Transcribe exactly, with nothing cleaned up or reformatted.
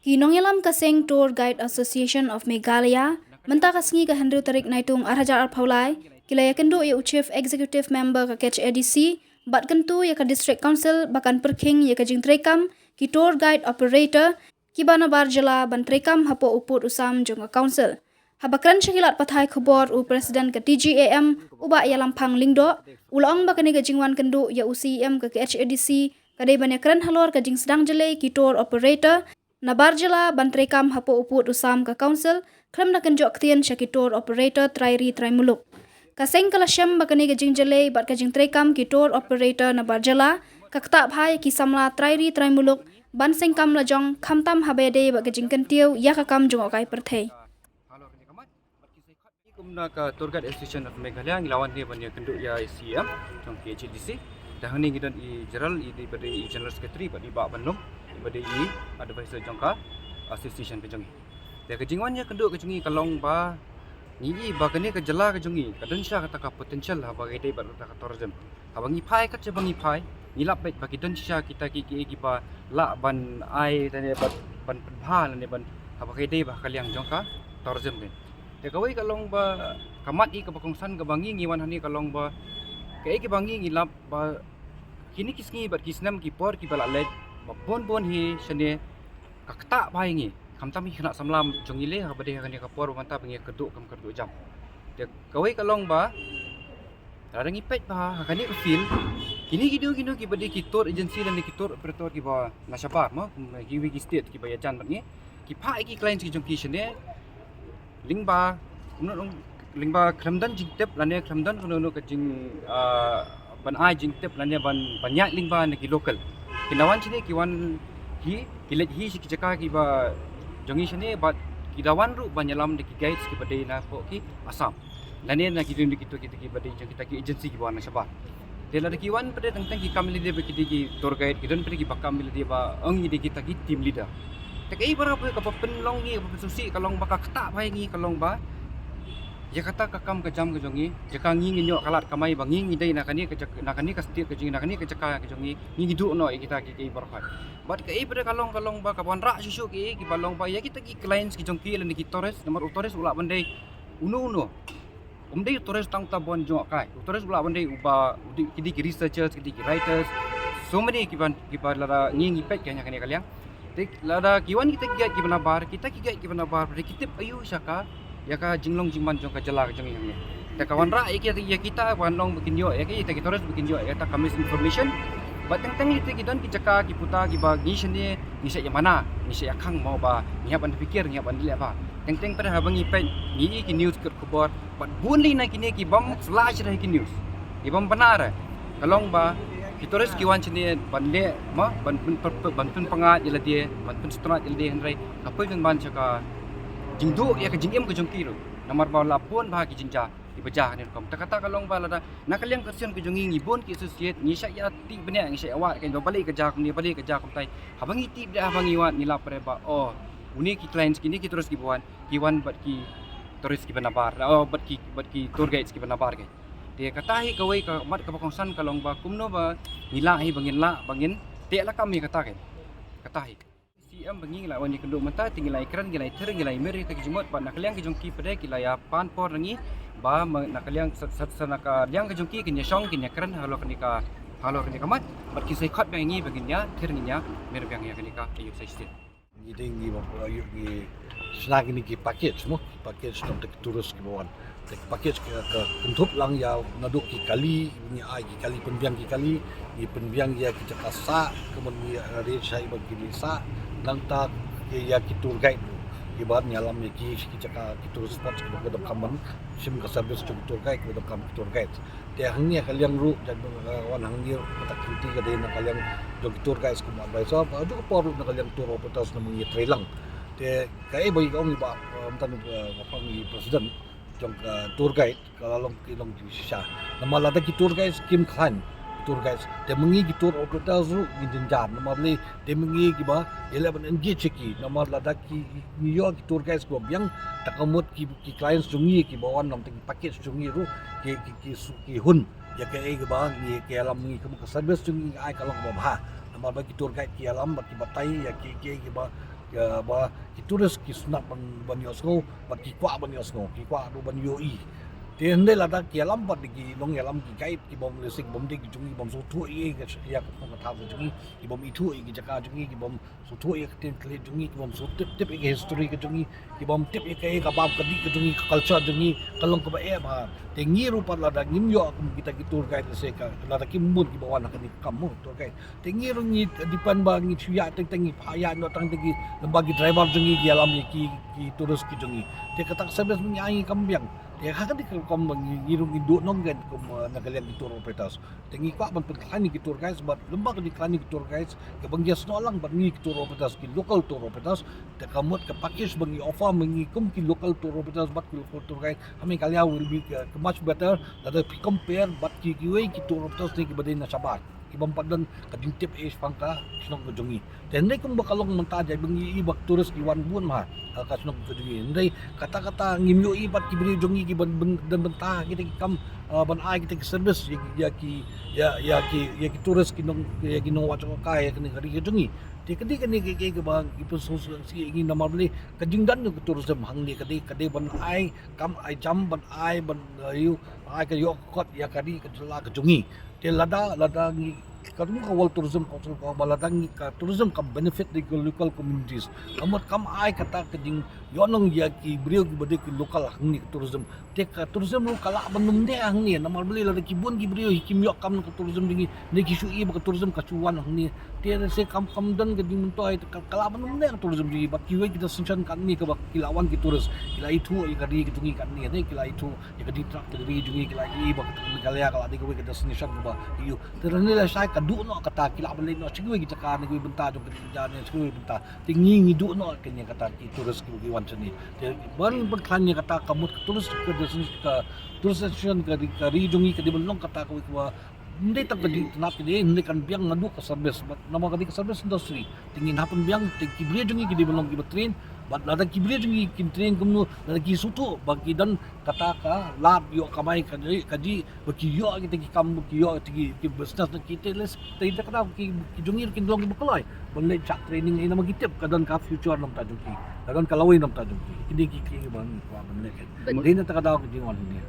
Ki nongïalam ka seng Tour Guide Association of Meghalaya mynta ka sngi ka hynriew tarik Naitung ar hajar arphew lai ki la ïakynduh ïa u Chief Executive Member ka K H A D C bad kyntu ïa ka District Council ba kan pyrkhing ïa ka jingtreikam ki tour guide operator kiba nabar jylla ban treikam hapoh u pud u sam jong ka Council. Haba kren sha ki lad pathai khubor u President ka T G A M u Bah Ïalamphang Lyngdoh u la ong ba kane ka jingwan kynduh ïa u C E M ka K H A D C ka dei ban ïakren halor ka jingsdang jyllei ki tour operator nabar jylla ban treikam hapoh u pud u sam ka Council khlem da kynjoh ktien sha ki tour operator trai ri trai muluk. Ka seng ka la shem ba kane ka jingjyllei bad ka jingtreikam ki tour operator nabar jylla ka ktah bha ïa ki samla trai ri trai muluk ban seng kam lajong khamtam haba ïadei bad ka jingkyntiew ïa ka kam jngohkai pyrthei. Kumna ka Tour Guide Association of Meghalaya ngi la wan hi ban ïakynduh ïa i C E M jong K H A D C. Da hangne ngi don i General, i dei ba dei i General Secretary bad i Bah Banlum i ba dei i advisor jong ka association ka jong ngi. Te ka jingwan ïakynduh ka jong ngi ka long ba ngi i ba kane ka jylla ka jong ngi ka don shisha kata ka potential haba ka dei bad kata ka tourism. Haba ngi phai kat shaba ngi phai ngi lap beit ba ki don shisha kita ki ki kiba lah ban ai lane ban ban pynbha lane ban haba ka dei ba ka liang jong ka tourism ka. Te kawei ka long ba ka mat i kaba kongsan kaba ngi ngi wan hangne ka long ba kaei kiba ngi ngi lap ba kine ki sngi bad ki snem ki por kiba la leit ba bun bun hi shane ka ktah bha ïa ngi khamtam hi khynnah samla jong ngi le haba dei ha kane ka por ba mynta ba ngi kyrduh kam kyrduh jam. Te kawei ka long ba lada ngi peit bha ha kane ka field kine ki dei kino kiba dei ki tour agency lane ki tour operator kiba na shabar mo kiwei ki state kiba ïajan bad ngi ki phah ïa ki clients ki jong ki shane lyngba kumno long lyngba khlem don jingtip lane khlem don kumno kumno ka jing ah, ban ai jingtip lane ban ban ïaid lyngba na ki local. Ki na wan shane ki wan hi ki leit hi sha ki jaka kiba jong ngi shane bad ki da wan ruh ban ïalam da ki guides kiba dei na poh ki Assam. Lane na ki dei kito kito kiba dei jong kita ki agency kiba wan na shabar. Te lada ki wan pat teng teng ki kam lade ba ki dei ki tour guide ki don pat kiba kam lade ba ong ngi dei kita ki team leader. Te kaei ba rap kaba pynlong ngi kaba pynsngewsih ka long ba ka ktah bha ïa ngi ka long ba ïa kata ka kam ka jam ka jong ngi jaka ngi ngin ïoh ka lad kamai ba ngi ngi dei na kane ka jaka na kane ka state ka jong ngi na kane ka jaka ka jong ngi ngi ngi duh noh ïa kita ki kiei baroh. Bad kaei pat ka long ka long ba ka wanrah shuh shuh kiei kiba long ba ïa kita ki clients ki jong ki lane ki tourist namar u tourist u lah ban dei uno uno. Um dei u tourist tang uta ba wan jngohkai. U tourist u lah ban dei uba u dei ki dei ki researchers ki dei ki writers. So many kiba kiba lada ngi ngi peit ka ïa kane ka liang. Te lada ki wan kita ki guide kiba nabar kita ki guide kiba nabar ba dei ki tip aïu sha ka ïa ka jinglong jingman jong ka jylla ka jong ngi hangne. Te ka wanrah ïa kita ïa kita ban long ba kin ïoh ïa kita ki tourist ba kin ïoh ïa kata ka misinformation. Bad teng teng lite ki don ki jaka ki puta kiba ngi shane ngi shah ïa mana ngi shah ïa khang mo ba ngi hap ban fikir ngi hap ban leh ba teng teng pat haba ngi peit ngi i ki news ki khubor bad bun lei na kine ki bym sla sha ki news ki bym bana re ka long ba ki tourist ki wan shane ban leh ma ban pyn ban pyn pangat ïa lade ban pyn strat ïa lade hynrei ka pyn ban sha ka jingduh ïa ka jingim ka jong ki ruh namar ba la bun ba ki jingjia kiba jia kane rukom. Te kata ka long ba lada na ka liang ka sien ka jong ngi ngi bun ki associate ngi shah ïa tip bniah ngi shah ïa wad ka ba balei ka jia kumne balei ka jia kumtai. Haba ngi tip da haba ngi wad ngi lap re ba oh une ki clients kine ki tourist kiba wan ki wan bad ki tourist kiba nabar oh bad ki bad ki tour guides kiba nabar ka. Te kata hi kawei ka mat kaba kongsan ka long ba kumno ba ngi lah hi ba ngin lah ba ngin teh lakam hi kata ka. Kata hi. C M ba ngi ngi la wan ïakynduh mynta te ngi la ïakren ngi la ïathir ngi la ïamir ïa kita ki jingmut bad na ka liang ka jong ki pat ki la ïapan por na ngi ba na ka liang sa na ka liang ka jong ki kin ïashong kin ïakren halor kane ka halor kane ka mat bad kin sa ïakhot biang ïa ngi ba ngin ïathir ngin ïamir biang ïa kane ka ïa u sa shisien. Ngi dei ngi ba ngi shna kine ki package mo package tang ki tourist kiba wan. Te package ka kynthup lang ïa naduh ki kali ngi ai ki kali pynbiang ki kali ngi pynbiang ïa ki jaka sah ka mon ngi arrange ïa ba ki sah nangta ïa ki tour guide kiba ngi ïalam ïa ki ki jaka ki tourist spot kiba ka donkam ban shim ka service jong ki tour guide kiba donkam ki tour guide. Te hangne ka liang ruh wan hangne ruh ka tak kynti ka dei na ka liang jong ki tour guide kum advisor ba ju ka por ruh na ka liang tour operators na ngi trei lang. Te kaei ba ngi ong ba mynta ngi ba pang ngi president jong ka tour guide ka la long ki long jingshisha. Namar lada ki tour guides kim khlaiñ ki tour guides te ma ngi ki tour operators ruh ngin jynjar namar lei te ma ngi kiba ïaleh ban engage ki namar lada ki ngi ïoh ki tour guides kiba biang ta ka mut ki ki clients jong ngi kiba wan lam te ki package jong ngi ruh ki ki ki hun ïa kaei kaba ngi ka ïalam ngi ka service jong ngi ai ka long kaba bha. Namar ba ki tour guide ki ïalam bad ki batai ïa ki kiei kiba ba ki tourist ki sngewtynnat ban ïohsngew bad ki kwah ban ïohsngew, ki kwah ruh ban ïohi. Te hynrei lada ki ïalam pat da ki nongïalam, ki guide kibym lehse kibym dei ki jong ngi, kibym sngewthuh ïa ka, ïa ka phong ka thaw ka jong ngi, kibym ithuh ïa ki jaka jong ngi, kibym sngewthuh ïa ka ktien ka jong ngi, kibym sngewtip tip ïa ka history ka jong ngi, kibym tip ïa ka, ïa ka bam ka dih ka jong ngi, ka culture jong ngi ka long kaba eh bha. Te ngi ruh pat lada ngim ïoh kum kita ki tour guide, lehse ka, lada kim bun kiba wan ha kane ka kam mo tour guide, te ngi ruh ngi depend ba ngi shu ïaid teng teng, ngi phah ïaid noh tang teng, ki lem bad ki driver jong ngi ki ïalam ïa ki, ki tourist ki jong ngi. Te kata ka service ngi ai ngi kam biang. Te ha kane ka kam ngi, ngi ruh ngi duh nongkren kum na ka liang ki tour operators. Te ngi kwah ban pynkhlaiñ ïa ki tour guides bad lem bad ka jingkhlaiñ ïa ki tour guides kaba ngi ïasnoh lang bad ngi ki tour operators, ki local tour operators. Te ka mut ka package ba ngi offer ma ngi kum ki local tour operators bad ki local tour guide ha Meghalaya will be, uh, much better lada phi compare bad ki, kiwei ki tour operators ne kiba dei na shabar, kibym pat don ka jingtip eh shaphang ka shnong ka jong ngi. Te hynrei kumba ka long mynta, jait ba ngi ïohi ba tourist ki wan bun bha ha ka shnong ka jong ngi. Hynrei kata kata ngim ïohi pat ki briew jong ngi kiban, ban, ban bynta kita ki kam, ah, ban ai kita ki service ïa, ïa ki, ïa, ïa ki, ïa ki tourist ki nong, ïa ki nongwad jong ka, ïa kane ka ri ka jong ngi. Te ka dei kane ka, ka, kaba ngi pynsngewsih ïa ngi namar balei ka jingdon jong ka tourism hangne ka dei, ka dei ban ai kam ai jam, ban ai, ban, ah, ïoh, ai ka ïoh ka kot ïa ka ri ka jylla ka jong ngi. Te lada, lada ngi, ka ruh ka World Tourism Council ka ong ba lada ngi, ka tourism kam benefit da ki local communities. Ka mut kam ai kata ka jingïohnong ïa ki briew kiba dei ki local hangne ka tourism. Te ka tourism ruh ka lah ban ym dei hangne namar balei lada ki bun ki briew hi kim ïoh kam na ka tourism jong ngi, ne ki shu ïohi ba ka tourism ka shu wan hangne. Te lehse kam, kam don ka jingmyntoi, ka, ka lah ban ym dei ka tourism jong ngi bad kiwei ki destination katne kaba ki la wan ki tourist, ki la ithuh ïa ka ri ka jong ngi katne, ne ki la ithuh ïa ka jingtrei ka ri jong ngi, ki la ïohi ba ka Meghalaya ka la dei kawei ka destination kaba ïoh. Te lane lashai ka duh noh kata, ki lah ban leit noh sha kiwei ki jaka ne kiwei bynta jong ka jingïaid ne sha kiwei bynta. Te ngi ngi duh noh kane kata ki tourist kiba ki wan shane. Te ban pynkhlaiñ ïa kata ka mut ka tourist ka destination, ka tourist destination ka ri, ka ri jong ngi ka dei ban long kata kawei kaba ym dei tang ka jingtynnat ka dei, hynrei kan biang naduh ka service bad namar ka dei ka service industry. Te ngin hap ban biang, te ki briew jong ngi ki dei ban long kiba train bad lada ki briew jong ngi kin train kumno, lada ki sngewthuh ba ki don kata ka lad ïoh kamai ka jingïaid ka jingïaid ba ki ïoh kita ki kam, ba ki ïoh kita ki, ki business na ki, te lehse te kata ki, ki jong ngi kin long kiba kloi ban leit shah training, ïa namar ki tip ka don ka future na bynta jong ki, ka don ka lawei na bynta jong ki. Kine ki, ki, kiba ngi kwah ban leh. Dei na kata ka daw ka jingwan hangne.